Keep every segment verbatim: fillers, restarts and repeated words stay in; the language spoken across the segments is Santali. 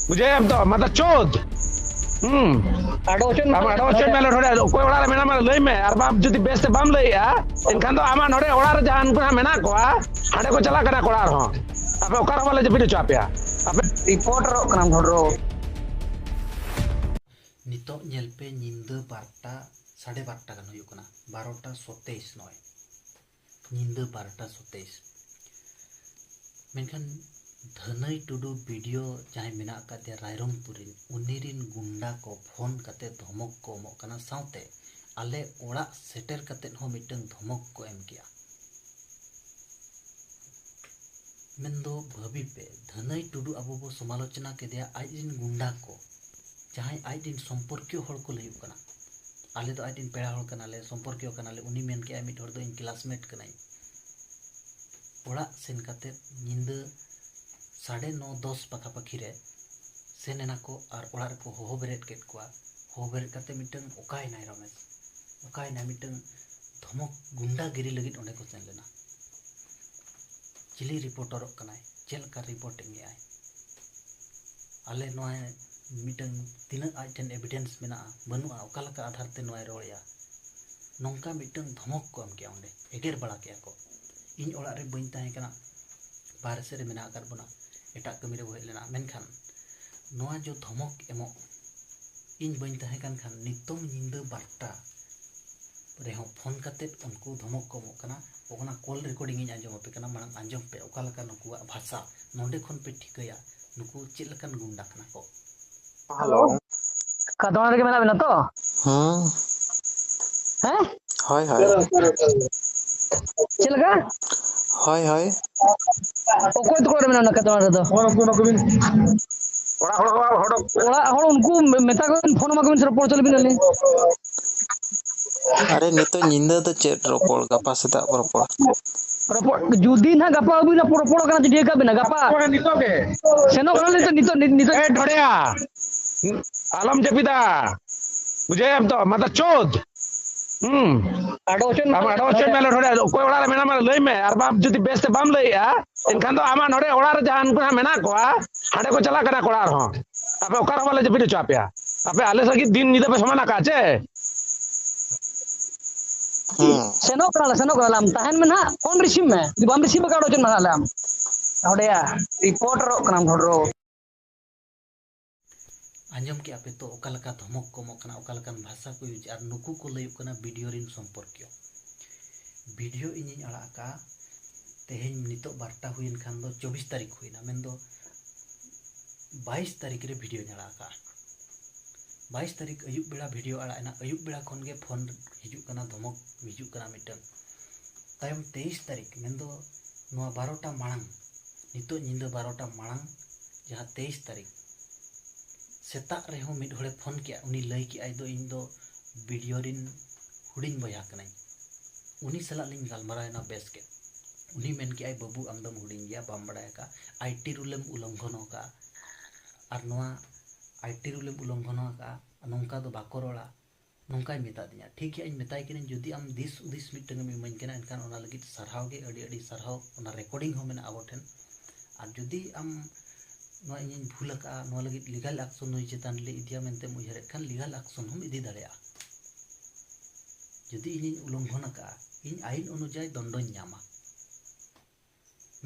ᱵᱩᱡᱷᱟᱹᱣ ᱮᱢ ᱛᱚ, ᱢᱟᱫᱟᱨ ᱪᱳᱫ᱾ ᱦᱩᱸ᱾ ᱟᱰᱚ ᱦᱚᱪᱚᱭ ᱢᱮ᱾ ᱟᱢ ᱟᱰᱚ ᱦᱚᱪᱚᱭ ᱢᱮ, ᱱᱚᱰᱮ ᱚᱠᱚᱭ ᱚᱲᱟᱜ ᱨᱮ ᱢᱮᱱᱟᱢᱟ ᱞᱟᱹᱭ ᱢᱮ, ᱟᱨ ᱵᱟᱢ ᱡᱩᱫᱤ ᱵᱮᱥ ᱛᱮ ᱵᱟᱢ ᱞᱟᱹᱭᱮᱜᱼᱟ, ᱮᱱᱠᱷᱟᱱ ᱫᱚ ᱟᱢᱟᱜ ᱱᱚᱰᱮ ᱚᱲᱟᱜ ᱨᱮ ᱡᱟᱦᱟᱸ ᱩᱱᱠᱩ ᱦᱟᱸᱜ ᱢᱮᱱᱟᱜ ᱠᱚᱣᱟ, ᱦᱟᱸᱰᱮ ᱠᱚ ᱪᱟᱞᱟᱜ ᱠᱟᱱᱟ ᱠᱚ ᱚᱲᱟᱜ ᱨᱮᱦᱚᱸ᱾ ᱟᱯᱮ ᱚᱠᱟ ᱨᱮᱦᱚᱸ ᱵᱟᱞᱮ ᱡᱟᱹᱯᱤᱫ ᱦᱚᱪᱚ ᱟᱯᱮᱭᱟ᱾ ᱟᱯᱮ ᱨᱤᱯᱳᱨᱴᱟᱨᱚᱜ ᱠᱟᱱᱟᱢ ᱦᱚᱲ ᱨᱚ᱾ ᱱᱤᱛᱚᱜ ᱧᱮᱞ ᱯᱮ, ᱧᱤᱫᱟᱹ ᱵᱟᱨᱚᱴᱟ, ᱥᱟᱲᱮ ᱵᱟᱨᱚᱴᱟ ᱜᱟᱱ ᱦᱩᱭᱩᱜ ᱠᱟᱱᱟ, ᱵᱟᱨᱚᱴᱟ ᱥᱚᱛᱮᱭᱤᱥ ᱱᱚᱜᱼᱚᱭ᱾ ᱧᱤᱫᱟᱹ ᱵᱟᱨᱚᱴᱟ ᱥᱚᱛᱮᱭᱤᱥ᱾ ᱢᱮᱱᱠᱷᱟᱱ ᱫᱷᱟᱹᱱᱟᱹᱭ ᱴᱩᱰᱩ ᱵᱤᱰᱤᱭᱳ ᱡᱟᱦᱟᱸᱭ ᱢᱮᱱᱟᱜ ᱟᱠᱟᱫᱮᱭᱟ ᱨᱟᱭᱨᱚᱝᱯᱩᱨ ᱨᱤᱱ, ᱩᱱᱤ ᱨᱤᱱ ᱜᱩᱱᱰᱟ ᱠᱚ ᱯᱷᱳᱱ ᱠᱟᱛᱮ ᱫᱷᱚᱢᱚᱠ ᱠᱚ ᱮᱢᱚᱜ ᱠᱟᱱᱟ, ᱥᱟᱶᱛᱮ ᱟᱞᱮ ᱚᱲᱟᱜ ᱥᱮᱴᱮᱨ ᱠᱟᱛᱮ ᱦᱚᱸ ᱢᱤᱫᱴᱟᱝ ᱫᱷᱚᱢᱚᱠ ᱠᱚ ᱮᱢ ᱠᱮᱜᱼᱟ᱾ ᱢᱮᱱᱫᱚ ᱵᱷᱟᱹᱵᱤ ᱯᱮ, ᱫᱷᱟᱹᱱᱟᱹᱭ ᱴᱩᱰᱩ ᱟᱵᱚ ᱵᱚ ᱥᱚᱢᱟᱞᱳᱪᱚᱱᱟ ᱠᱮᱫᱮᱭᱟ, ᱟᱡ ᱨᱤᱱ ᱜᱩᱱᱰᱟ ᱠᱚ, ᱡᱟᱦᱟᱸᱭ ᱟᱡ ᱨᱤᱱ ᱥᱚᱢᱯᱚᱨᱠᱤᱭᱚ ᱦᱚᱲ ᱠᱚ ᱞᱟᱹᱭᱩᱜ ᱠᱟᱱᱟ, ᱟᱞᱮ ᱫᱚ ᱟᱡ ᱨᱤᱱ ᱯᱮᱲᱟ ᱦᱚᱲ ᱠᱟᱱᱟᱞᱮ, ᱥᱚᱢᱯᱚᱨᱠᱤᱭᱚ ᱠᱟᱱᱟᱞᱮ, ᱩᱱᱤ ᱢᱮᱱ ᱠᱮᱜᱼᱟᱭ ᱢᱤᱫ ᱦᱚᱲ ᱫᱚ ᱤᱧ ᱠᱞᱟᱥᱢᱮᱴ ᱠᱟᱹᱱᱟᱹᱧ᱾ ᱚᱲᱟᱜ ᱥᱮᱱ ᱠᱟᱛᱮ ᱧᱤᱫᱟᱹ ᱥᱟᱲᱮ ᱱᱚ ᱫᱚᱥ ᱯᱟᱠᱷᱟ ᱯᱟᱹᱠᱷᱤ ᱨᱮ ᱥᱮᱱ ᱮᱱᱟ ᱠᱚ ᱟᱨ ᱚᱲᱟᱜ ᱨᱮᱠᱚ ᱦᱚᱦᱚ ᱵᱮᱨᱮᱫ ᱠᱮᱫ ᱠᱚᱣᱟ᱾ ᱦᱚᱦᱚ ᱵᱮᱨᱮᱫ ᱠᱟᱛᱮ ᱢᱤᱫᱴᱟᱝ ᱚᱠᱟᱭᱮᱱᱟᱭ ᱨᱚᱢᱮᱥ, ᱚᱠᱟᱭᱮᱱᱟᱭ, ᱢᱤᱫᱴᱟᱝ ᱫᱷᱚᱢᱚᱠ ᱜᱩᱱᱰᱟᱜᱤᱨᱤ ᱞᱟᱹᱜᱤᱫ ᱚᱸᱰᱮ ᱠᱚ ᱥᱮᱱ ᱞᱮᱱᱟ᱾ ᱪᱤᱞᱤ ᱨᱤᱯᱳᱨᱴᱚᱨᱚᱜ ᱠᱟᱱᱟᱭ, ᱪᱮᱫ ᱞᱮᱠᱟ ᱨᱤᱯᱳᱨᱴᱤᱝ ᱮᱜᱼᱟᱭ? ᱟᱞᱮ ᱱᱚᱣᱟ ᱢᱤᱫᱴᱟᱝ ᱛᱤᱱᱟᱹᱜ ᱟᱡ ᱴᱷᱮᱱ ᱮᱵᱷᱤᱰᱮᱱᱥ ᱢᱮᱱᱟᱜᱼᱟ, ᱵᱟᱹᱱᱩᱜᱼᱟ, ᱚᱠᱟ ᱞᱮᱠᱟ ᱟᱫᱷᱟᱨ ᱛᱮ ᱱᱚᱣᱟᱭ ᱨᱚᱲᱮᱜᱼᱟ? ᱱᱚᱝᱠᱟ ᱢᱤᱫᱴᱟᱝ ᱫᱷᱚᱢᱚᱠ ᱠᱚ ᱮᱢ ᱠᱮᱜᱼᱟ, ᱚᱸᱰᱮ ᱮᱜᱮᱨ ᱵᱟᱲᱟ ᱠᱮᱜᱼᱟ ᱠᱚ᱾ ᱤᱧ ᱚᱲᱟᱜ ᱨᱮ ᱵᱟᱹᱧ ᱛᱟᱦᱮᱸ ᱠᱟᱱᱟ, ᱵᱟᱦᱨᱮ ᱥᱮᱫ ᱨᱮ ᱢᱮᱱᱟᱜ ᱟᱠᱟᱫ ᱵᱚᱱᱟ, ᱮᱴᱟᱜ ᱠᱟᱹᱢᱤ ᱨᱮᱵᱚ ᱦᱮᱡ ᱞᱮᱱᱟ, ᱢᱮᱱᱠᱷᱟᱱ ᱱᱚᱣᱟ ᱡᱚ ᱫᱷᱚᱢᱚᱠ ᱮᱢᱚᱜ, ᱤᱧ ᱵᱟᱹᱧ ᱛᱟᱦᱮᱸ ᱠᱟᱱ ᱠᱷᱟᱱ ᱱᱤᱛᱚᱝ ᱧᱤᱫᱟᱹ ᱵᱟᱨᱚᱴᱟ ᱨᱮᱦᱚᱸ ᱯᱷᱳᱱ ᱠᱟᱛᱮᱫ ᱩᱱᱠᱩ ᱫᱷᱚᱢᱚᱠ ᱠᱚ ᱮᱢᱚᱜ ᱠᱟᱱᱟ᱾ ᱚᱱᱟ ᱠᱚᱞ ᱨᱮᱠᱚᱨᱰᱤᱝ ᱤᱧ ᱟᱸᱡᱚᱢ ᱟᱯᱮ ᱠᱟᱱᱟ, ᱢᱟᱲᱟᱝ ᱟᱸᱡᱚᱢ ᱯᱮ ᱚᱠᱟ ᱞᱮᱠᱟ ᱱᱩᱠᱩᱣᱟᱜ ᱵᱷᱟᱥᱟ᱾ ᱱᱚᱸᱰᱮ ᱠᱷᱚᱱ ᱯᱮ ᱴᱷᱤᱠᱟᱹᱭᱟ ᱱᱩᱠᱩ ᱪᱮᱫ ᱞᱮᱠᱟᱱ ᱜᱩᱱᱰᱟ ᱠᱟᱱᱟ ᱠᱚ᱾ ᱦᱮᱞᱳ᱾ ᱠᱟᱫᱣᱟᱱ ᱨᱮᱜᱮ ᱢᱮᱱᱟᱜ ᱵᱮᱱᱟ ᱛᱚ? ᱦᱮᱸ᱾ ᱦᱮᱸ? ᱦᱳᱭ, ᱦᱳᱭ᱾ ᱪᱮᱫ ᱞᱮᱠᱟ? ᱦᱳᱭ, ᱦᱳᱭ᱾ ᱚᱠᱚᱭ ᱛᱟᱠᱚ ᱚᱲᱟᱜ ᱨᱮ ᱢᱮᱱᱟᱜ ᱵᱮᱱᱟ ᱠᱟᱫᱣᱟᱱ ᱨᱮᱫᱚ? ᱚᱲᱟᱜ ᱦᱚᱲ, ᱚᱲᱟᱜ ᱦᱚᱲ᱾ ᱚᱲᱟᱜ ᱦᱚᱲ ᱩᱱᱠᱩ ᱢᱮᱛᱟ ᱠᱚ ᱵᱮᱱ, ᱯᱷᱳᱱ ᱟᱢᱟ ᱠᱚ ᱵᱮᱱ ᱥᱮ ᱨᱚᱯᱚᱲ ᱦᱚᱪᱚ ᱞᱮᱵᱤᱱ ᱟᱹᱞᱤᱧ᱾ ᱟᱨᱮ, ᱱᱤᱛᱚᱜ ᱧᱤᱫᱟᱹ ᱫᱚ ᱪᱮᱫ ᱨᱚᱯᱚᱲ? ᱜᱟᱯᱟ ᱥᱮᱛᱟᱜ ᱵᱚ ᱨᱚᱯᱚᱲᱟ᱾ ᱨᱚᱯᱚᱲ, ᱡᱩᱫᱤ ᱱᱟᱦᱟᱜ ᱜᱟᱯᱟ ᱟᱹᱵᱤᱱ ᱨᱚᱯᱚᱲ ᱠᱟᱱᱟ, ᱴᱷᱤᱠ ᱠᱟᱜ ᱵᱤᱱᱟ, ᱜᱟᱯᱟ᱾ ᱱᱤᱛᱚᱜ ᱜᱮ᱾ ᱥᱮᱱᱚᱜ ᱠᱟᱱᱟ ᱱᱤᱛᱚᱜ, ᱱᱤᱛᱚᱜ, ᱱᱤᱛᱚᱜ᱾ ᱮ ᱰᱷᱚᱲᱮᱭᱟ, ᱟᱞᱚᱢ ᱡᱟᱹᱯᱤᱫᱟ, ᱵᱩᱡᱷᱟᱹᱣ ᱮᱢ ᱛᱚ, ᱢᱟᱫᱟᱨ ᱪᱳᱫ᱾ ᱦᱩᱸ᱾ ᱟᱰᱚ ᱦᱚᱪᱚᱭ ᱢᱮ᱾ ᱟᱢ ᱟᱰᱚ ᱦᱚᱪᱚᱭ ᱢᱮ ᱱᱚᱰᱮ, ᱚᱠᱚᱭ ᱚᱲᱟᱜ ᱨᱮ ᱢᱮᱱᱟᱢᱟ ᱞᱟᱹᱭ ᱢᱮ, ᱟᱨ ᱵᱟᱢ, ᱡᱩᱫᱤ ᱵᱮᱥ ᱛᱮ ᱵᱟᱢ ᱞᱟᱹᱭᱮᱜᱼᱟ, ᱮᱱᱠᱷᱟᱱ ᱫᱚ ᱟᱢᱟᱜ ᱱᱚᱰᱮ ᱚᱲᱟᱜ ᱨᱮ ᱡᱟᱦᱟᱸ ᱩᱱᱠᱩ ᱦᱟᱸᱜ ᱢᱮᱱᱟᱜ ᱠᱚᱣᱟ, ᱦᱟᱸᱰᱮ ᱠᱚ ᱪᱟᱞᱟᱜ ᱠᱟᱱᱟ ᱠᱚ ᱚᱲᱟᱜ ᱨᱮᱦᱚᱸ᱾ ᱟᱯᱮ ᱚᱠᱟ ᱨᱮᱦᱚᱸ ᱵᱟᱞᱮ ᱡᱟᱹᱯᱤᱫ ᱦᱚᱪᱚ ᱟᱯᱮᱭᱟ᱾ ᱟᱯᱮ ᱟᱞᱮ ᱞᱟᱹᱜᱤᱫ ᱫᱤᱱ ᱧᱤᱫᱟᱹ ᱯᱮ ᱥᱚᱢᱟᱱ ᱟᱠᱟᱫ ᱪᱮ? ᱦᱮᱸ᱾ ᱥᱮᱱᱚᱜ ᱠᱟᱱᱟᱞᱮ, ᱥᱮᱱᱚᱜ ᱠᱟᱱᱟᱞᱮ, ᱟᱢ ᱛᱟᱦᱮᱱ ᱢᱮ ᱱᱟᱦᱟᱜ, ᱯᱷᱳᱱ ᱨᱤᱥᱤᱵᱷ ᱢᱮ, ᱡᱩᱫᱤ ᱵᱟᱢ ᱨᱤᱥᱤᱵᱷ ᱟᱠᱟᱫ ᱚᱪᱚᱜ ᱢᱮ ᱱᱟᱦᱟᱜ ᱞᱮ ᱟᱢ ᱚᱸᱰᱮᱭᱟ, ᱨᱤᱯᱳᱴᱟᱨᱚᱜ ᱠᱟᱱᱟᱢ ᱰᱷᱚᱰᱨᱚ᱾ ᱟᱸᱡᱚᱢ ᱠᱮᱜᱼᱟ ᱯᱮ ᱛᱚ, ᱚᱠᱟ ᱞᱮᱠᱟ ᱫᱷᱚᱢᱚᱠ ᱠᱚ ᱮᱢᱚᱜ ᱠᱟᱱᱟ, ᱚᱠᱟ ᱞᱮᱠᱟᱱ ᱵᱷᱟᱥᱟ ᱠᱚ ᱤᱭᱩᱡᱽ, ᱟᱨ ᱱᱩᱠᱩ ᱠᱚ ᱞᱟᱹᱭᱚᱜ ᱠᱟᱱᱟ ᱵᱤᱰᱤᱭᱳ ᱨᱤᱱ ᱥᱚᱢᱯᱚᱨᱠᱤᱭᱚ᱾ ᱵᱤᱰᱤᱭᱳ ᱤᱧᱤᱧ ᱟᱲᱟᱜ ᱟᱠᱟᱫᱼᱟ ᱛᱮᱦᱮᱧ, ᱱᱤᱛᱚᱜ ᱵᱟᱨᱚᱴᱟ ᱦᱩᱭᱮᱱ ᱠᱷᱟᱱ ᱫᱚ ᱪᱚᱵᱵᱤᱥ ᱛᱟᱹᱨᱤᱠᱷ ᱦᱩᱭᱱᱟ, ᱢᱮᱱᱫᱚ ᱵᱟᱭᱤᱥ ᱛᱟᱹᱨᱤᱠᱷ ᱨᱮ ᱵᱤᱰᱤᱭᱳᱧ ᱟᱲᱟᱜ ᱟᱠᱟᱫᱼᱟ᱾ ᱵᱟᱭᱤᱥ ᱛᱟᱹᱨᱤᱠᱷ ᱟᱹᱭᱩᱵ ᱵᱮᱲᱟ ᱵᱤᱰᱤᱭᱳ ᱟᱲᱟᱜ ᱮᱱᱟ, ᱟᱹᱭᱩᱵ ᱵᱮᱲᱟ ᱠᱷᱚᱱ ᱜᱮ ᱯᱷᱳᱱ ᱦᱤᱡᱩᱜ ᱠᱟᱱᱟ, ᱫᱷᱚᱢᱚᱠ ᱦᱤᱡᱩᱜ ᱠᱟᱱᱟ ᱢᱤᱫᱴᱟᱝ᱾ ᱛᱟᱭᱚᱢ ᱛᱮᱭᱤᱥ ᱛᱟᱹᱨᱤᱠᱷ, ᱢᱮᱱᱫᱚ ᱱᱚᱣᱟ ᱵᱟᱨᱚᱴᱟ ᱢᱟᱲᱟᱝ, ᱱᱤᱛᱚᱜ ᱧᱤᱫᱟᱹ ᱵᱟᱨᱚᱴᱟ ᱢᱟᱲᱟᱝ, ᱡᱟᱦᱟᱸ ᱛᱮᱭᱤᱥ ᱛᱟᱹᱨᱤᱠᱷ, ᱥᱮᱛᱟᱜ ᱨᱮᱦᱚᱸ ᱢᱤᱫ ᱦᱚᱲᱮ ᱯᱷᱳᱱ ᱠᱮᱜᱼᱟ, ᱩᱱᱤ ᱞᱟᱹᱭ ᱠᱮᱜᱼᱟᱭ ᱫᱚ, "ᱤᱧ ᱫᱚ ᱵᱤᱰᱤᱭᱳ ᱨᱤᱱ ᱦᱩᱰᱤᱧ ᱵᱚᱭᱦᱟ ᱠᱟᱹᱱᱟᱹᱧ, ᱩᱱᱤ ᱥᱟᱞᱟᱜ ᱞᱤᱧ ᱜᱟᱞᱢᱟᱨᱟᱣ ᱮᱱᱟ ᱵᱮᱥ ᱜᱮ, ᱩᱱᱤ ᱢᱮᱱ ᱠᱮᱜᱼᱟᱭ, 'ᱵᱟᱹᱵᱩ, ᱟᱢ ᱫᱚᱢ ᱦᱩᱰᱤᱧ ᱜᱮᱭᱟ, ᱵᱟᱢ ᱵᱟᱲᱟᱭ ᱟᱠᱟᱫᱼᱟ, ᱟᱭᱴᱤ ᱨᱩᱞᱮᱢ ᱩᱞᱚᱝᱜᱷᱚᱱ ᱟᱠᱟᱫᱼᱟ, ᱟᱨ ᱱᱚᱣᱟ ᱟᱭᱴᱤ ᱨᱩᱞᱮᱢ ᱩᱞᱚᱝᱜᱷᱚᱱ ᱟᱠᱟᱫᱼᱟ, ᱱᱚᱝᱠᱟ ᱫᱚ ᱵᱟᱠᱚ ᱨᱚᱲᱟ,' ᱱᱚᱝᱠᱟᱭ ᱢᱮᱛᱟᱫᱤᱧᱟ᱾ ᱴᱷᱤᱠ ᱜᱮᱭᱟ, ᱤᱧ ᱢᱮᱛᱟᱭ ᱠᱟᱹᱱᱟᱹᱧ, "ᱡᱩᱫᱤ ᱟᱢ ᱫᱤᱥ ᱦᱩᱫᱤᱥ ᱢᱤᱫᱴᱟᱝ ᱮᱢ ᱤᱢᱟᱹᱧ ᱠᱟᱱᱟ, ᱮᱱᱠᱷᱟᱱ ᱚᱱᱟ ᱞᱟᱹᱜᱤᱫ ᱥᱟᱨᱦᱟᱣ ᱜᱮ, ᱟᱹᱰᱤ ᱟᱹᱰᱤ ᱥᱟᱨᱦᱟᱣ, ᱚᱱᱟ ᱨᱮᱠᱚᱨᱰᱤᱝ ᱦᱚᱸ ᱢᱮᱱᱟᱜᱼᱟ ᱟᱵᱚ ᱴᱷᱮᱱ᱾ ᱟᱨ ᱡᱩᱫᱤ ᱟᱢ ᱱᱚᱣᱟ ᱤᱧᱤᱧ ᱵᱷᱩᱞ ᱟᱠᱟᱫᱼᱟ, ᱱᱚᱣᱟ ᱞᱟᱹᱜᱤᱫ ᱞᱤᱜᱟᱞ ᱟᱠᱥᱚᱱ ᱱᱩᱭ ᱪᱮᱛᱟᱱ ᱞᱮ ᱤᱫᱤᱭᱟ ᱢᱮᱱᱛᱮᱢ ᱩᱭᱦᱟᱹᱨᱮᱫ ᱠᱷᱟᱱ, ᱞᱤᱜᱟᱞ ᱟᱠᱥᱚᱱ ᱦᱚᱸᱢ ᱤᱫᱤ ᱫᱟᱲᱮᱭᱟᱜᱼᱟ, ᱡᱩᱫᱤ ᱤᱧᱤᱧ ᱩᱞᱚᱝᱜᱷᱚᱱ ᱟᱠᱟᱫᱼᱟ, ᱤᱧ ᱟᱭᱤᱱ ᱚᱱᱩᱡᱟᱭᱤ ᱫᱚᱱᱰᱚᱧ ᱧᱟᱢᱟ᱾"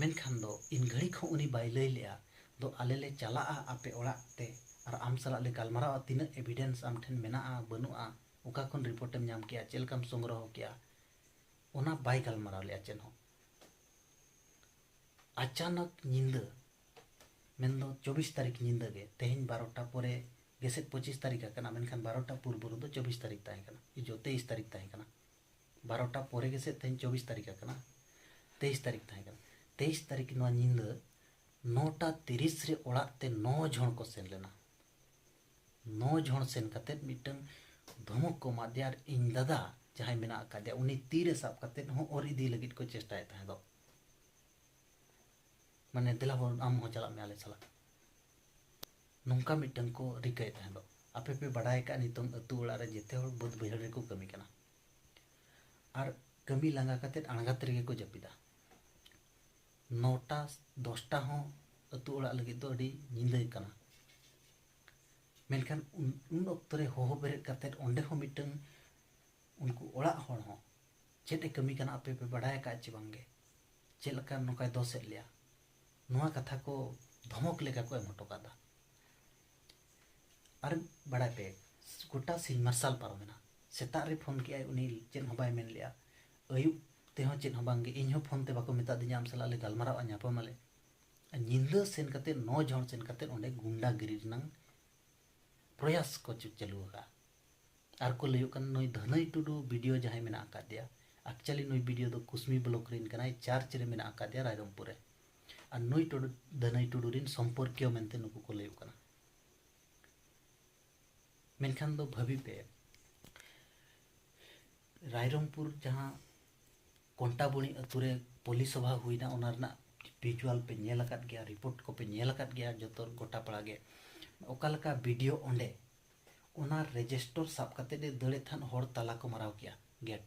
ᱢᱮᱱᱠᱷᱟᱱ ᱫᱚ ᱤᱱ ᱜᱷᱟᱹᱲᱤᱠ ᱦᱚᱸ ᱩᱱᱤ ᱵᱟᱭ ᱞᱟᱹᱭ ᱞᱮᱜᱼᱟ ᱫᱚ, "ᱟᱞᱮ ᱞᱮ ᱪᱟᱞᱟᱜᱼᱟ ᱟᱯᱮ ᱚᱲᱟᱜ ᱛᱮ ᱟᱨ ᱟᱢ ᱥᱟᱞᱟᱜ ᱞᱮ ᱜᱟᱞᱢᱟᱨᱟᱣᱟ, ᱛᱤᱱᱟᱹᱜ ᱮᱵᱷᱤᱰᱮᱱᱥ ᱟᱢ ᱴᱷᱮᱱ ᱢᱮᱱᱟᱜᱼᱟ, ᱵᱟᱹᱱᱩᱜᱼᱟ, ᱚᱠᱟ ᱠᱷᱚᱱ ᱨᱤᱯᱳᱨᱴ ᱮᱢ ᱧᱟᱢ ᱠᱮᱜᱼᱟ, ᱪᱮᱫ ᱞᱮᱠᱟᱢ ᱥᱚᱝᱜᱨᱚᱦᱚ ᱠᱮᱜᱼᱟ", ᱚᱱᱟ ᱵᱟᱭ ᱜᱟᱞᱢᱟᱨᱟᱣ ᱞᱮᱜᱼᱟ ᱪᱮᱫ ᱦᱚᱸ᱾ ᱟᱪᱟᱱᱚᱠ ᱧᱤᱫᱟᱹ, ᱢᱮᱱᱫᱚ ᱪᱚᱵᱵᱤᱥ ᱛᱟᱹᱨᱤᱠᱷ ᱧᱤᱫᱟᱹ ᱜᱮ, ᱛᱮᱦᱮᱧ ᱵᱟᱨᱚᱴᱟ ᱯᱚᱨᱮ ᱜᱮᱥᱮᱫ ᱯᱚᱸᱪᱤᱥ ᱛᱟᱹᱨᱤᱠᱷ ᱟᱠᱟᱱᱟ, ᱢᱮᱱᱠᱷᱟᱱ ᱵᱟᱨᱚᱴᱟ ᱯᱩᱨᱵᱚ ᱨᱮᱫᱚ ᱪᱚᱵᱵᱤᱥ ᱛᱟᱹᱨᱤᱠᱷ ᱛᱟᱦᱮᱸ ᱠᱟᱱᱟ, ᱤᱡᱚ, ᱛᱮᱭᱤᱥ ᱛᱟᱹᱨᱤᱠᱷ ᱛᱟᱦᱮᱸ ᱠᱟᱱᱟ᱾ ᱵᱟᱨᱚᱴᱟ ᱯᱚᱨᱮ ᱜᱮᱥᱮᱫ ᱛᱮᱦᱮᱧ ᱪᱚᱵᱵᱤᱥ ᱛᱟᱹᱨᱤᱠᱷ ᱟᱠᱟᱱᱟ, ᱛᱮᱭᱤᱥ ᱛᱟᱹᱨᱤᱠᱷ ᱛᱟᱦᱮᱸ ᱠᱟᱱᱟ᱾ ᱛᱮᱭᱤᱥ ᱛᱟᱹᱨᱤᱠᱷ ᱱᱚᱣᱟ ᱧᱤᱫᱟᱹ ᱱᱚᱴᱟ ᱛᱤᱨᱤᱥ ᱨᱮ ᱚᱲᱟᱜ ᱛᱮ ᱱᱚ ᱡᱚᱱ ᱠᱚ ᱥᱮᱱ ᱞᱮᱱᱟ᱾ ᱱᱚ ᱡᱚᱱ ᱥᱮᱱ ᱠᱟᱛᱮᱫ ᱢᱤᱫᱴᱟᱝ ᱫᱷᱚᱢᱚᱠ ᱠᱚ ᱮᱢᱟᱫᱮᱭᱟ, ᱟᱨ ᱤᱧ ᱫᱟᱫᱟ ᱡᱟᱦᱟᱸᱭ ᱢᱮᱱᱟᱜ ᱟᱠᱟᱫᱮᱭᱟ, ᱩᱱᱤ ᱛᱤᱨᱮ ᱥᱟᱵ ᱠᱟᱛᱮᱫ ᱦᱚᱸ ᱚᱨ ᱤᱫᱤ ᱞᱟᱹᱜᱤᱫ ᱠᱚ ᱪᱮᱥᱴᱟᱭᱮᱫ ᱛᱟᱦᱮᱸ ᱫᱚ᱾ ᱢᱟᱱᱮ, "ᱫᱮᱞᱟ ᱵᱚᱱ, ᱟᱢ ᱦᱚᱸ ᱪᱟᱞᱟᱜ ᱢᱮ ᱟᱞᱮ ᱥᱟᱞᱟᱜ᱾" ᱱᱚᱝᱠᱟ ᱢᱤᱫᱴᱟᱝ ᱠᱚ ᱨᱤᱠᱟᱹᱭᱮᱫ ᱛᱟᱦᱮᱸ ᱫᱚ᱾ ᱟᱯᱮ ᱯᱮ ᱵᱟᱰᱟᱭ ᱟᱠᱟᱫ, ᱱᱤᱛᱚᱝ ᱟᱹᱛᱩ ᱚᱲᱟᱜ ᱨᱮ ᱡᱮᱛᱮ ᱦᱚᱲ ᱵᱟᱹᱫᱽ ᱵᱟᱹᱭᱦᱟᱹᱲ ᱨᱮᱠᱚ ᱠᱟᱹᱢᱤ ᱠᱟᱱᱟ᱾ ᱟᱨ ᱠᱟᱹᱢᱤ ᱞᱟᱸᱜᱟ ᱠᱟᱛᱮᱫ ᱟᱬᱜᱟᱛ ᱨᱮᱜᱮ ᱠᱚ ᱡᱟᱹᱯᱤᱫᱟ᱾ ᱱᱚᱴᱟ ᱫᱚᱥᱴᱟ ᱦᱚᱸ ᱟᱹᱛᱩ ᱚᱲᱟᱜ ᱞᱟᱹᱜᱤᱫ ᱫᱚ ᱟᱹᱰᱤ ᱧᱤᱫᱟᱹ ᱠᱟᱱᱟ᱾ ᱢᱮᱱᱠᱷᱟᱱ ᱩᱱ, ᱩᱱ ᱚᱠᱛᱚ ᱨᱮ ᱦᱚᱦᱚ ᱵᱮᱨᱮᱫ ᱠᱟᱛᱮᱫ ᱚᱸᱰᱮ ᱦᱚᱸ ᱢᱤᱫᱴᱟᱝ ᱩᱱᱠᱩ ᱚᱲᱟᱜ ᱦᱚᱲ ᱦᱚᱸ ᱪᱮᱫ ᱮ ᱠᱟᱹᱢᱤ ᱠᱟᱱᱟ ᱟᱯᱮ ᱯᱮ ᱵᱟᱰᱟᱭ ᱟᱠᱟᱫ ᱪᱮ ᱵᱟᱝᱜᱮ, ᱪᱮᱫ ᱞᱮᱠᱟ ᱱᱚᱝᱠᱟᱭ ᱫᱚᱥᱮᱫ ᱞᱮᱭᱟ, ᱱᱚᱣᱟ ᱠᱟᱛᱷᱟ ᱠᱚ ᱫᱷᱚᱢᱚᱠ ᱞᱮᱠᱟ ᱠᱚ ᱮᱢ ᱦᱚᱴᱚ ᱠᱟᱫᱟ᱾ ᱟᱨ ᱵᱟᱲᱟᱭ ᱯᱮ, ᱜᱚᱴᱟ ᱥᱤᱧ ᱢᱟᱨᱥᱟᱞ ᱯᱟᱨᱚᱢᱮᱱᱟ᱾ ᱥᱮᱛᱟᱜ ᱨᱮ ᱯᱷᱳᱱ ᱠᱮᱜᱼᱟᱭ, ᱩᱱᱤ ᱪᱮᱫ ᱦᱚᱸ ᱵᱟᱭ ᱢᱮᱱ ᱞᱮᱜᱼᱟ᱾ ᱟᱹᱭᱩᱵ ᱛᱮᱦᱚᱸ ᱪᱮᱫ ᱦᱚᱸ ᱵᱟᱝᱜᱮ, ᱤᱧ ᱦᱚᱸ ᱯᱷᱳᱱ ᱛᱮ ᱵᱟᱠᱚ ᱢᱮᱛᱟ ᱫᱤᱧᱟ ᱟᱢ ᱥᱟᱞᱟᱜ ᱞᱮ ᱜᱟᱞᱢᱟᱨᱟᱜᱼᱟ, ᱧᱟᱯᱟᱢ ᱟᱞᱮ᱾ ᱧᱤᱫᱟᱹ ᱥᱮᱱ ᱠᱟᱛᱮ, ᱱᱚ ᱡᱚᱱ ᱥᱮᱱ ᱠᱟᱛᱮ ᱚᱸᱰᱮ ᱜᱩᱱᱰᱟᱜᱤᱨᱤ ᱨᱮᱱᱟᱝ ᱯᱨᱚᱭᱟᱥ ᱠᱚ ᱪᱩ-, ᱪᱟᱹᱞᱩ ᱟᱠᱟᱫᱼᱟ᱾ ᱟᱨ ᱠᱚ ᱞᱟᱹᱭᱚᱜ ᱠᱟᱱᱟ, ᱱᱩᱭ ᱫᱷᱟᱹᱱᱟᱹᱭ ᱴᱩᱰᱩ ᱵᱤᱰᱤᱭᱳ ᱡᱟᱦᱟᱸᱭ ᱢᱮᱱᱟᱜ ᱟᱠᱟᱫᱮᱭᱟ, actually ᱱᱩᱭ ᱵᱤᱰᱤᱭᱳ ᱫᱚ ᱠᱩᱥᱢᱤ ᱵᱞᱚᱠ ᱨᱮᱱ ᱠᱟᱱᱟᱭ, ᱪᱟᱨᱪ ᱨᱮ ᱢᱮᱱᱟᱜ ᱟᱠᱟᱫᱮᱭᱟ ᱨᱟᱭᱨᱚᱝᱯᱩᱨ ᱨᱮ᱾ ᱟᱨ ᱱᱩᱭ ᱴᱩᱰᱩ, ᱫᱷᱟᱹᱱᱟᱹᱭ ᱴᱩᱰᱩ ᱨᱮᱱ ᱥᱚᱢᱯᱚᱨᱠᱤᱭᱚ ᱢᱮᱱᱛᱮ ᱱᱩᱠᱩ ᱠᱚ ᱞᱟᱹᱭᱚᱜ ᱠᱟᱱᱟ᱾ ᱢᱮᱱᱠᱷᱟᱱ ᱫᱚ ᱵᱷᱟᱹᱵᱤ ᱯᱮ, ᱨᱟᱭᱨᱚᱝᱯᱩᱨ ᱡᱟᱦᱟᱸ ᱠᱚᱱᱴᱟᱵᱩᱲᱤ ᱟᱹᱛᱩ ᱨᱮ ᱯᱚᱞᱤ ᱥᱚᱵᱷᱟ ᱦᱩᱭᱱᱟ, ᱚᱱᱟ ᱨᱮᱱᱟᱜ ᱵᱷᱤᱡᱩᱣᱟᱞ ᱯᱮ ᱧᱮᱞ ᱟᱠᱟᱫ ᱜᱮᱭᱟ, ᱨᱤᱯᱳᱨᱴ ᱠᱚᱯᱮ ᱧᱮᱞ ᱟᱠᱟᱫ ᱜᱮᱭᱟ ᱡᱚᱛᱚ ᱜᱚᱴᱟ ᱯᱟᱲᱟ ᱜᱮ᱾ ᱚᱠᱟ ᱞᱮᱠᱟ ᱵᱤᱰᱤᱭᱳ ᱚᱸᱰᱮ, ᱚᱱᱟ ᱨᱮᱡᱤᱥᱴᱚᱨ ᱥᱟᱵ ᱠᱟᱛᱮ ᱮ ᱫᱟᱹᱲᱮᱫ ᱛᱟᱦᱮᱸᱫ, ᱦᱚᱲ ᱛᱟᱞᱟ ᱠᱚ ᱢᱟᱨᱟᱣ ᱠᱮᱜᱼᱟ ᱜᱮᱴ᱾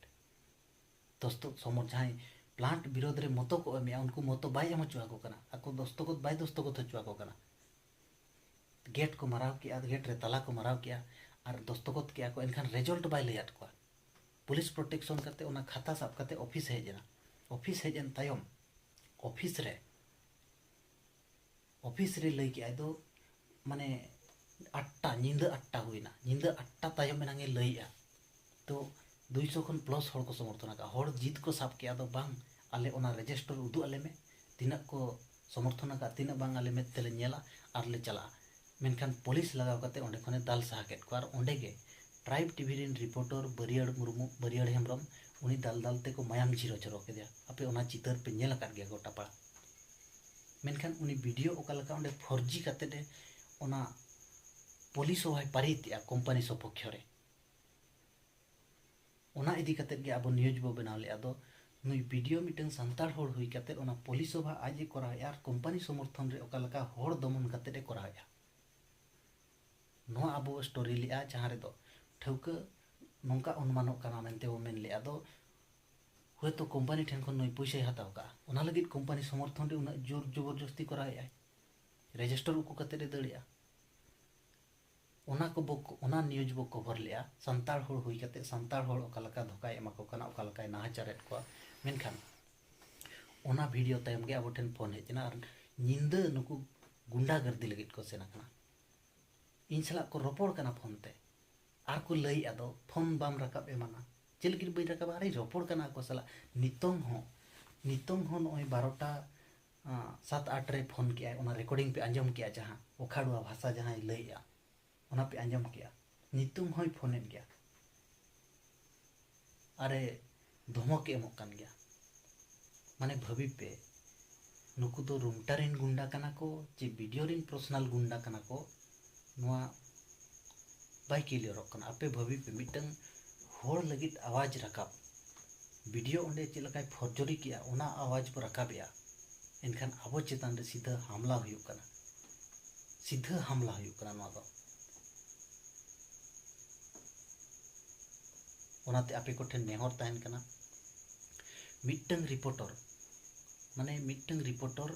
ᱫᱚᱥᱛᱚ ᱥᱚᱢᱚᱨ ᱡᱟᱦᱟᱸᱭ ᱯᱞᱟᱱᱴ ᱵᱤᱨᱳᱫᱷ ᱨᱮ ᱢᱚᱛᱚ ᱠᱚ ᱮᱢᱮᱜᱼᱟ, ᱩᱱᱠᱩ ᱢᱚᱛᱚ ᱵᱟᱭ ᱮᱢ ᱦᱚᱪᱚ ᱟᱠᱚ ᱠᱟᱱᱟ, ᱟᱠᱚ ᱫᱚᱥᱛᱚᱠᱚᱛ ᱵᱟᱭ ᱫᱚᱥᱛᱚᱠᱚᱛ ᱦᱚᱪᱚ ᱟᱠᱚ ᱠᱟᱱᱟ᱾ ᱜᱮᱴ ᱠᱚ ᱢᱟᱨᱟᱣ ᱠᱮᱜᱼᱟ, ᱜᱮᱴ ᱨᱮ ᱛᱟᱞᱟ ᱠᱚ ᱢᱟᱨᱟᱣ ᱠᱮᱜᱼᱟ ᱟᱨ ᱫᱚᱥᱛᱚᱠᱚᱛ ᱠᱮᱜᱼᱟ ᱠᱚ, ᱮᱱᱠᱷᱟᱱ ᱨᱮᱡᱚᱞᱴ ᱵᱟᱭ ᱞᱟᱹᱭᱟᱫ ᱠᱚᱣᱟ᱾ ᱯᱩᱞᱤᱥ ᱯᱨᱚᱴᱮᱠᱥᱚᱱ ᱠᱟᱛᱮ ᱚᱱᱟ ᱠᱷᱟᱛᱟ ᱥᱟᱵ ᱠᱟᱛᱮ ᱚᱯᱷᱤᱥ ᱦᱮᱡ ᱮᱱᱟ᱾ ᱚᱯᱷᱤᱥ ᱦᱮᱡ ᱮᱱ ᱛᱟᱭᱚᱢ, ᱚᱯᱷᱤᱥ ᱨᱮ, ᱚᱯᱷᱤᱥ ᱨᱮ ᱞᱟᱹᱭ ᱠᱮᱜᱼᱟᱭ ᱫᱚ, ᱢᱟᱱᱮ, ᱟᱴᱴᱟ, ᱧᱤᱫᱟᱹ ᱟᱴᱴᱟ ᱦᱩᱭᱱᱟ, ᱧᱤᱫᱟᱹ ᱟᱴᱴᱟ ᱛᱟᱭᱚᱢ ᱮᱱᱟᱝ ᱮ ᱞᱟᱹᱭᱮᱜᱼᱟ᱾ ᱛᱚ ᱫᱩᱭᱥᱚ ᱠᱷᱚᱱ ᱯᱞᱟᱥ ᱦᱚᱲ ᱠᱚ ᱥᱚᱢᱚᱨᱛᱷᱚᱱ ᱟᱠᱟᱫᱼᱟ᱾ ᱦᱚᱲ ᱡᱤᱫ ᱠᱚ ᱥᱟᱵ ᱠᱮᱜᱼᱟ, ᱫᱚ ᱵᱟᱝ, ᱟᱞᱮ ᱚᱱᱟ ᱨᱮᱡᱤᱥᱴᱟᱨ ᱩᱫᱩᱜ ᱟᱞᱮ ᱢᱮ, ᱛᱤᱱᱟᱹᱜ ᱠᱚ ᱥᱚᱢᱚᱨᱛᱷᱚᱱ ᱟᱠᱟᱫ, ᱛᱤᱱᱟᱹᱜ ᱵᱟᱝ, ᱟᱞᱮ ᱢᱮᱫ ᱛᱮᱞᱮ ᱧᱮᱞᱟ ᱟᱨ ᱞᱮ ᱪᱟᱞᱟᱜᱼᱟ᱾ ᱢᱮᱱᱠᱷᱟᱱ ᱯᱩᱞᱤᱥ ᱞᱟᱜᱟᱣ ᱠᱟᱛᱮ ᱚᱸᱰᱮ ᱠᱷᱚᱱᱮ ᱫᱟᱞ ᱥᱟᱦᱟ ᱠᱮᱫ ᱠᱚᱣᱟ᱾ ᱟᱨ ᱚᱸᱰᱮ ᱜᱮ ᱴᱨᱟᱭᱤᱵᱽ ᱴᱤᱵᱷᱤ ᱨᱮᱱ ᱨᱤᱯᱳᱨᱴᱚᱨ ᱵᱟᱹᱨᱤᱭᱟᱹᱲ ᱢᱩᱨᱢᱩ, ᱵᱟᱹᱨᱤᱭᱟᱹᱲ ᱦᱮᱢᱵᱨᱚᱢ, ᱩᱱᱤ ᱫᱟᱞ ᱫᱟᱞ ᱛᱮᱠᱚ ᱢᱟᱭᱟᱢ ᱡᱷᱤᱨᱚ ᱡᱷᱚᱨᱚ ᱠᱮᱫᱮᱭᱟ᱾ ᱟᱯᱮ ᱚᱱᱟ ᱪᱤᱛᱟᱹᱨ ᱯᱮ ᱧᱮᱞ ᱟᱠᱟᱫ ᱜᱮᱭᱟ ᱜᱚᱴᱟ ᱯᱟᱲᱟ᱾ ᱢᱮᱱᱠᱷᱟᱱ ᱩᱱᱤ ᱵᱤᱰᱤᱭᱳ ᱚᱠᱟ ᱞᱮᱠᱟ ᱚᱸᱰᱮ ᱯᱷᱚᱨᱡᱤ ᱠᱟᱛᱮ ᱮ ᱚᱱᱟ ᱯᱚᱞᱤ ᱥᱚᱵᱷᱟᱭ ᱯᱟᱹᱨᱤᱛᱮᱜᱼᱟ ᱠᱳᱢᱯᱟᱱᱤ ᱥᱚᱯᱚᱠᱠᱷᱚ ᱨᱮ, ᱚᱱᱟ ᱤᱫᱤ ᱠᱟᱛᱮ ᱜᱮ ᱟᱵᱚ ᱱᱤᱭᱩᱡᱽ ᱵᱚ ᱵᱮᱱᱟᱣ ᱞᱮᱜᱼᱟ᱾ ᱫᱚ ᱱᱩᱭ ᱵᱤᱰᱤᱭᱳ ᱢᱤᱫᱴᱟᱝ ᱥᱟᱱᱛᱟᱲ ᱦᱚᱲ ᱦᱩᱭ ᱠᱟᱛᱮ ᱚᱱᱟ ᱯᱚᱞᱤ ᱥᱚᱵᱷᱟ ᱟᱡ ᱮ ᱠᱚᱨᱟᱣᱮᱜᱼᱟ ᱟᱨ ᱠᱳᱢᱯᱟᱱᱤ ᱥᱚᱢᱚᱨᱛᱷᱚᱱ ᱨᱮ ᱚᱠᱟ ᱞᱮᱠᱟ ᱦᱚᱲ ᱫᱚᱢᱚᱱ ᱠᱟᱛᱮ ᱮ ᱠᱚᱨᱟᱣᱮᱜᱼᱟ᱾ ᱱᱚᱣᱟ ᱟᱵᱚ ᱥᱴᱳᱨᱤ ᱞᱮᱜᱼᱟ, ᱡᱟᱦᱟᱸ ᱨᱮᱫᱚ ᱴᱷᱟᱹᱣᱠᱟᱹ ᱱᱚᱝᱠᱟ ᱚᱱᱩᱢᱟᱱᱚᱜ ᱠᱟᱱᱟ ᱢᱮᱱᱛᱮ ᱵᱚ ᱢᱮᱱ ᱞᱮᱜᱼᱟ᱾ ᱫᱚ ᱦᱚᱭᱛᱳ ᱠᱳᱢᱯᱟᱱᱤ ᱴᱷᱮᱱ ᱠᱷᱚᱱ ᱱᱩᱭ ᱯᱚᱭᱥᱟᱭ ᱦᱟᱛᱟᱣ ᱠᱟᱜᱼᱟ, ᱚᱱᱟ ᱞᱟᱹᱜᱤᱫ ᱠᱳᱢᱯᱟᱱᱤ ᱥᱚᱢᱚᱨᱛᱷᱚᱱ ᱨᱮ ᱩᱱᱟᱹᱜ ᱡᱳᱨ ᱡᱚᱵᱚᱨᱡᱚᱥᱛᱤ ᱠᱚᱨᱟᱣᱮᱫᱼᱟᱭ, ᱨᱮᱡᱤᱥᱴᱟᱨ ᱩᱠᱩ ᱠᱟᱛᱮᱫ ᱮ ᱫᱟᱹᱲᱮᱜᱼᱟ᱾ ᱚᱱᱟ ᱠᱚ ᱵᱚ, ᱚᱱᱟ ᱱᱤᱭᱩᱡᱽ ᱵᱚ ᱠᱚᱵᱷᱟᱨ ᱞᱮᱜᱼᱟ, ᱥᱟᱱᱛᱟᱲ ᱦᱚᱲ ᱦᱩᱭ ᱠᱟᱛᱮᱫ ᱥᱟᱱᱛᱟᱲ ᱦᱚᱲ ᱚᱠᱟ ᱞᱮᱠᱟ ᱫᱷᱳᱠᱟᱭ ᱮᱢᱟ ᱠᱚ ᱠᱟᱱᱟ, ᱚᱠᱟ ᱞᱮᱠᱟᱭ ᱱᱟᱦᱟᱪᱟᱨᱮᱫ ᱠᱚᱣᱟ᱾ ᱢᱮᱱᱠᱷᱟᱱ ᱚᱱᱟ ᱵᱷᱤᱰᱤᱭᱳ ᱛᱟᱭᱚᱢ ᱜᱮ ᱟᱵᱚ ᱴᱷᱮᱱ ᱯᱷᱳᱱ ᱦᱮᱡ ᱮᱱᱟ ᱟᱨ ᱧᱤᱫᱟᱹ ᱱᱩᱠᱩ ᱜᱩᱱᱰᱟᱜᱟᱨᱫᱤ ᱞᱟᱹᱜᱤᱫ ᱠᱚ ᱥᱮᱱ ᱟᱠᱟᱱᱟ᱾ ᱤᱧ ᱥᱟᱞᱟᱜ ᱠᱚ ᱨᱚᱯᱚᱲ ᱠᱟᱱᱟ ᱯᱷᱳᱱ ᱛᱮ ᱟᱨ ᱠᱚ ᱞᱟᱹᱭᱮᱫᱼᱟ, "ᱫᱚ ᱯᱷᱳᱱ ᱵᱟᱢ ᱨᱟᱠᱟᱵ ᱮᱢᱟᱱᱟ?" ᱪᱮᱫ ᱞᱟᱹᱜᱤᱫ ᱵᱟᱹᱧ ᱨᱟᱠᱟᱵᱟ? ᱟᱨᱮᱧ ᱨᱚᱯᱚᱲ ᱠᱟᱱᱟ ᱟᱠᱚ ᱥᱟᱞᱟᱜ᱾ ᱱᱤᱛᱚᱝ ᱦᱚᱸ, ᱱᱤᱛᱚᱝ ᱦᱚᱸ ᱱᱚᱜᱼᱚᱭ ᱵᱟᱨᱚᱴᱟ, ᱟᱸ, ᱥᱟᱛ ᱟᱴ ᱨᱮ ᱯᱷᱳᱱ ᱠᱮᱜᱼᱟᱭ, ᱚᱱᱟ ᱨᱮᱠᱚᱨᱰᱤᱝ ᱯᱮ ᱟᱸᱡᱚᱢ ᱠᱮᱜᱼᱟ, ᱡᱟᱦᱟᱸ ᱚᱠᱷᱟᱰᱩᱣᱟ ᱵᱷᱟᱥᱟ ᱡᱟᱦᱟᱸᱭ ᱞᱟᱹᱭᱮᱜᱼᱟ, ᱚᱱᱟ ᱯᱮ ᱟᱸᱡᱚᱢ ᱠᱮᱜᱼᱟ᱾ ᱱᱤᱛᱚᱝ ᱦᱚᱸᱭ ᱯᱷᱳᱱᱮᱫ ᱜᱮᱭᱟ, ᱟᱨᱮ ᱫᱷᱚᱢᱚᱠᱮ ᱮᱢᱚᱜ ᱠᱟᱱ ᱜᱮᱭᱟ᱾ ᱢᱟᱱᱮ ᱵᱷᱟᱹᱵᱤ ᱯᱮ, ᱱᱩᱠᱩ ᱫᱚ ᱨᱩᱢᱴᱟ ᱨᱮᱱ ᱜᱩᱱᱰᱟ ᱠᱟᱱᱟ ᱠᱚ ᱪᱮ ᱵᱤᱰᱤᱭᱳ ᱨᱮᱱ ᱯᱟᱨᱥᱚᱱᱟᱞ ᱜᱩᱱᱰᱟ ᱠᱟᱱᱟ ᱠᱚ, ᱱᱚᱣᱟ ᱵᱟᱭ ᱠᱞᱤᱭᱟᱨᱚᱜ ᱠᱟᱱᱟ᱾ ᱟᱯᱮ ᱵᱷᱟᱹᱵᱤ ᱯᱮ, ᱢᱤᱫᱴᱟᱝ ᱦᱚᱲ ᱞᱟᱹᱜᱤᱫ ᱟᱣᱟᱡᱽ ᱨᱟᱠᱟᱵ, ᱵᱤᱰᱤᱭᱳ ᱚᱸᱰᱮ ᱪᱮᱫ ᱞᱮᱠᱟᱭ ᱯᱷᱚᱨᱡᱚᱨᱤ ᱠᱮᱜᱼᱟ, ᱚᱱᱟ ᱟᱣᱟᱡᱽ ᱵᱚ ᱨᱟᱠᱟᱵᱮᱜᱼᱟ, ᱮᱱᱠᱷᱟᱱ ᱟᱵᱚ ᱪᱮᱛᱟᱱ ᱨᱮ ᱥᱤᱫᱷᱟᱹ ᱦᱟᱢᱞᱟ ᱦᱩᱭᱩᱜ ᱠᱟᱱᱟ, ᱥᱤᱫᱷᱟᱹ ᱦᱟᱢᱞᱟ ᱦᱩᱭᱩᱜ ᱠᱟᱱᱟ ᱱᱚᱣᱟ ᱫᱚ᱾ ᱚᱱᱟᱛᱮ ᱟᱯᱮ ᱠᱚᱴᱷᱮᱱ ᱱᱮᱦᱚᱨ ᱛᱟᱦᱮᱱ ᱠᱟᱱᱟ, ᱢᱤᱫᱴᱟᱝ ᱨᱤᱯᱳᱨᱴᱚᱨ, ᱢᱟᱱᱮ ᱢᱤᱫᱴᱟᱝ ᱨᱤᱯᱳᱨᱴᱚᱨ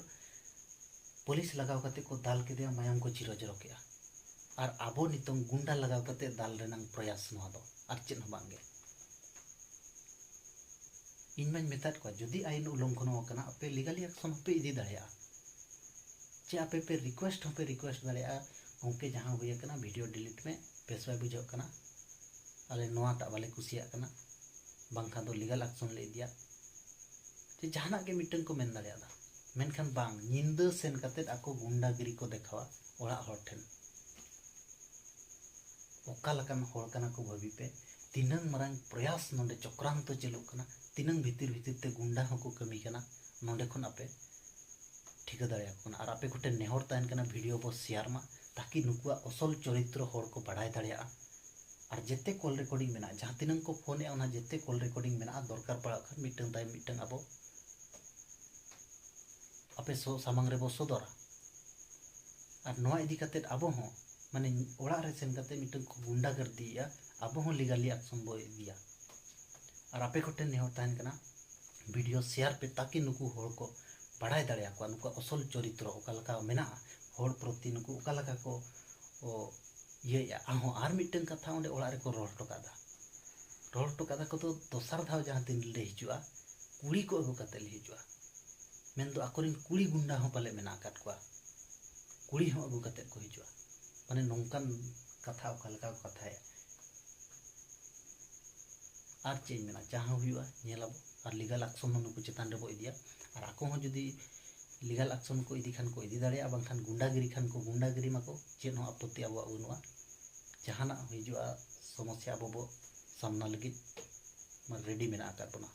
ᱯᱩᱞᱤᱥ ᱞᱟᱜᱟᱣ ᱠᱟᱛᱮ ᱠᱚ ᱫᱟᱞ ᱠᱮᱫᱮᱭᱟ, ᱢᱟᱭᱟᱢ ᱠᱚ ᱪᱤᱨᱚ ᱡᱚᱨᱚ ᱠᱮᱜᱼᱟ, ᱟᱨ ᱟᱵᱚ ᱱᱤᱛᱚᱝ ᱜᱩᱱᱰᱟ ᱞᱟᱜᱟᱣ ᱠᱟᱛᱮ ᱫᱟᱞ ᱨᱮᱱᱟᱝ ᱯᱨᱚᱭᱟᱥ ᱱᱚᱣᱟ ᱫᱚ, ᱟᱨ ᱪᱮᱫ ᱦᱚᱸ ᱵᱟᱝ ᱜᱮ᱾ ᱤᱧ ᱢᱟᱧ ᱢᱮᱛᱟᱫ ᱠᱚᱣᱟ, ᱡᱩᱫᱤ ᱟᱭᱤᱱ ᱩᱞᱞᱚᱝᱜᱷᱚᱱᱚ ᱟᱠᱟᱱᱟ, ᱟᱯᱮ ᱞᱤᱜᱟᱞᱤ ᱮᱠᱥᱚᱱ ᱦᱚᱸᱯᱮ ᱤᱫᱤ ᱫᱟᱲᱮᱭᱟᱜᱼᱟ, ᱪᱮ ᱟᱯᱮ ᱯᱮ ᱨᱤᱠᱩᱭᱮᱥᱴ ᱦᱚᱸᱯᱮ ᱨᱤᱠᱩᱭᱮᱥᱴ ᱫᱟᱲᱮᱭᱟᱜᱼᱟ, "ᱜᱚᱢᱠᱮ, ᱡᱟᱦᱟᱸ ᱦᱩᱭ ᱟᱠᱟᱱᱟ, ᱵᱷᱤᱰᱤᱭᱳ ᱰᱤᱞᱤᱴ ᱢᱮ, ᱵᱮᱥ ᱵᱟᱭ ᱵᱩᱡᱷᱟᱹᱜ ᱠᱟᱱᱟ, ᱟᱞᱮ ᱱᱚᱣᱟᱴᱟᱜ ᱵᱟᱞᱮ ᱠᱩᱥᱤᱭᱟᱜ ᱠᱟᱱᱟ, ᱵᱟᱝᱠᱷᱟᱱ ᱫᱚ ᱞᱤᱜᱟᱞ ᱮᱠᱥᱚᱱ ᱞᱮ ᱤᱫᱤᱭᱟ", ᱪᱮ ᱡᱟᱦᱟᱱᱟᱜ ᱜᱮ ᱢᱤᱫᱴᱟᱝ ᱠᱚ ᱢᱮᱱ ᱫᱟᱲᱮᱭᱟᱫᱟ᱾ ᱢᱮᱱᱠᱷᱟᱱ ᱵᱟᱝ, ᱧᱤᱫᱟᱹ ᱥᱮᱱ ᱠᱟᱛᱮᱫ ᱟᱠᱚ ᱜᱩᱱᱰᱟᱜᱤᱨᱤ ᱠᱚ ᱫᱮᱠᱷᱟᱣᱟ ᱚᱲᱟᱜ ᱦᱚᱲ ᱴᱷᱮᱱ᱾ ᱚᱠᱟ ᱞᱮᱠᱟᱱ ᱦᱚᱲ ᱠᱟᱱᱟ ᱠᱚ ᱵᱷᱟᱹᱵᱤ ᱯᱮ, ᱛᱤᱱᱟᱹᱝ ᱢᱟᱨᱟᱝ ᱯᱨᱚᱭᱟᱥ ᱱᱚᱰᱮ ᱪᱚᱠᱨᱟᱱᱛᱚ ᱪᱟᱹᱞᱩᱜ ᱠᱟᱱᱟ, ᱛᱤᱱᱟᱹᱝ ᱵᱷᱤᱛᱤᱨ ᱵᱷᱤᱛᱤᱨ ᱛᱮ ᱜᱩᱱᱰᱟ ᱦᱚᱸᱠᱚ ᱠᱟᱹᱢᱤ ᱠᱟᱱᱟ, ᱱᱚᱰᱮ ᱠᱷᱚᱱ ᱟᱯᱮ ᱴᱷᱤᱠᱟᱹ ᱫᱟᱲᱮᱭᱟᱠᱚ ᱠᱟᱱᱟ᱾ ᱟᱨ ᱟᱯᱮ ᱠᱚᱴᱷᱮᱱ ᱱᱮᱦᱚᱨ ᱛᱟᱦᱮᱱ ᱠᱟᱱᱟ, ᱵᱷᱤᱰᱤᱭᱳ ᱵᱚ ᱥᱮᱭᱟᱨ ᱢᱟ, ᱛᱟᱠᱤ ᱱᱩᱠᱩᱣᱟᱜ ᱚᱥᱚᱞ ᱪᱚᱨᱤᱛᱨᱚ ᱦᱚᱲ ᱠᱚ ᱵᱟᱰᱟᱭ ᱫᱟᱲᱮᱭᱟᱜᱼᱟ᱾ ᱟᱨ ᱡᱮᱛᱮ ᱠᱚᱞ ᱨᱮᱠᱚᱨᱰᱤᱝ ᱢᱮᱱᱟᱜᱼᱟ, ᱡᱟᱦᱟᱸ ᱛᱤᱱᱟᱹᱝ ᱠᱚ ᱯᱷᱳᱱᱮᱜᱼᱟ, ᱚᱱᱟ ᱡᱮᱛᱮ ᱠᱚᱞ ᱨᱮᱠᱚᱨᱰᱤᱝ ᱢᱮᱱᱟᱜᱼᱟ, ᱫᱚᱨᱠᱟᱨ ᱯᱟᱲᱟᱜ ᱠᱷᱟᱱ ᱢᱤᱫᱴᱟᱝ ᱛᱟᱭᱚᱢ ᱢᱤᱫᱴᱟᱝ ᱟᱵᱚ ᱟᱯᱮ ᱥᱚ-, ᱥᱟᱢᱟᱝ ᱨᱮᱵᱚ ᱥᱚᱫᱚᱨᱟ᱾ ᱟᱨ ᱱᱚᱣᱟ ᱤᱫᱤ ᱠᱟᱛᱮᱫ ᱟᱵᱚ ᱦᱚᱸ, ᱢᱟᱱᱮ, ᱚᱲᱟᱜ ᱨᱮ ᱥᱮᱱ ᱠᱟᱛᱮᱫ ᱢᱤᱫᱴᱟᱝ ᱠᱚ ᱜᱩᱱᱰᱟᱜᱟᱨᱫᱤᱭᱮᱜᱼᱟ, ᱟᱵᱚ ᱦᱚᱸ ᱞᱤᱜᱟᱞᱤ ᱮᱠᱥᱚᱱ ᱵᱚ ᱤᱫᱤᱭᱟ᱾ ᱟᱨ ᱟᱯᱮ ᱠᱚᱴᱷᱮᱱ ᱱᱮᱦᱚᱨ ᱛᱟᱦᱮᱱ ᱠᱟᱱᱟ, ᱵᱷᱤᱰᱤᱭᱳ ᱥᱮᱭᱟᱨ ᱯᱮ, ᱛᱟᱠᱤ ᱱᱩᱠᱩ ᱦᱚᱲ ᱠᱚ ᱵᱟᱲᱟᱭ ᱫᱟᱲᱮᱭᱟᱠᱚᱣᱟ ᱱᱩᱠᱩᱣᱟᱜ ᱚᱥᱚᱞ ᱪᱚᱨᱤᱛᱨᱚ ᱚᱠᱟ ᱞᱮᱠᱟ ᱢᱮᱱᱟᱜᱼᱟ, ᱦᱚᱲ ᱯᱨᱚᱛᱤ ᱱᱩᱠᱩ ᱚᱠᱟ ᱞᱮᱠᱟ ᱠᱚ ᱚ, ᱤᱭᱟᱹᱭᱮᱫᱼᱟ᱾ ᱟᱨᱦᱚᱸ ᱟᱨ ᱢᱤᱫᱴᱟᱝ ᱠᱟᱛᱷᱟ, ᱚᱸᱰᱮ ᱚᱲᱟᱜ ᱨᱮᱠᱚ ᱨᱚᱲ ᱦᱚᱴᱚ ᱠᱟᱫᱟ, ᱨᱚᱲ ᱦᱚᱴᱚ ᱠᱟᱫᱟ ᱠᱚ ᱫᱚ ᱫᱚᱥᱟᱨ ᱫᱷᱟᱣ ᱡᱟᱦᱟᱸ ᱛᱤᱱ ᱞᱮ ᱦᱤᱡᱩᱜᱼᱟ, ᱠᱩᱲᱤ ᱠᱚ ᱟᱹᱜᱩ ᱠᱟᱛᱮ ᱞᱮ ᱦᱤᱡᱩᱜᱼᱟ, ᱢᱮᱱᱫᱚ ᱟᱠᱚᱨᱮᱱ ᱠᱩᱲᱤ ᱜᱩᱱᱰᱟ ᱦᱚᱸ ᱯᱟᱞᱮ ᱢᱮᱱᱟᱜ ᱟᱠᱟᱫ ᱠᱚᱣᱟ, ᱠᱩᱲᱤ ᱦᱚᱸ ᱟᱹᱜᱩ ᱠᱟᱛᱮ ᱠᱚ ᱦᱤᱡᱩᱜᱼᱟ᱾ ᱢᱟᱱᱮ ᱱᱚᱝᱠᱟᱱ ᱠᱟᱛᱷᱟ ᱚᱠᱟ ᱞᱮᱠᱟ ᱠᱚ ᱠᱟᱛᱷᱟᱭᱟ᱾ ᱟᱨ ᱪᱮᱫ ᱤᱧ ᱢᱮᱱᱟ, ᱡᱟᱦᱟᱸ ᱦᱩᱭᱩᱜᱼᱟ ᱧᱮᱞ ᱟᱵᱚ, ᱟᱨ ᱞᱤᱜᱟᱞ ᱟᱠᱥᱚᱱ ᱦᱚᱸ ᱱᱩᱠᱩ ᱪᱮᱛᱟᱱ ᱨᱮᱵᱚ ᱤᱫᱤᱭᱟ᱾ ᱟᱨ ᱟᱠᱚ ᱦᱚᱸ ᱡᱩᱫᱤ ᱞᱤᱜᱟᱞ ᱟᱠᱥᱚᱱ ᱠᱚ ᱤᱫᱤ ᱠᱷᱟᱱ ᱠᱚ ᱤᱫᱤ ᱫᱟᱲᱮᱭᱟᱜᱼᱟ, ᱵᱟᱝᱠᱷᱟᱱ ᱜᱩᱱᱰᱟᱜᱤᱨᱤ ᱠᱷᱟᱱ ᱠᱚ ᱜᱩᱱᱰᱟᱜᱤᱨᱤ ᱢᱟᱠᱚ, ᱪᱮᱫ ᱦᱚᱸ ᱟᱯᱚᱛᱛᱤ ᱟᱵᱚᱣᱟᱜ ᱵᱟᱹᱱᱩᱜᱼᱟ᱾ ᱡᱟᱦᱟᱱᱟᱜ ᱦᱤᱡᱩᱜᱼᱟ ᱥᱚᱢᱚᱥᱥᱟ ᱟᱵᱚ ᱵᱚ ᱥᱟᱢᱱᱟ ᱞᱟᱹᱜᱤᱫ ᱨᱮᱰᱤ ᱢᱮᱱᱟᱜ ᱟᱠᱟᱫ ᱵᱚᱱᱟ᱾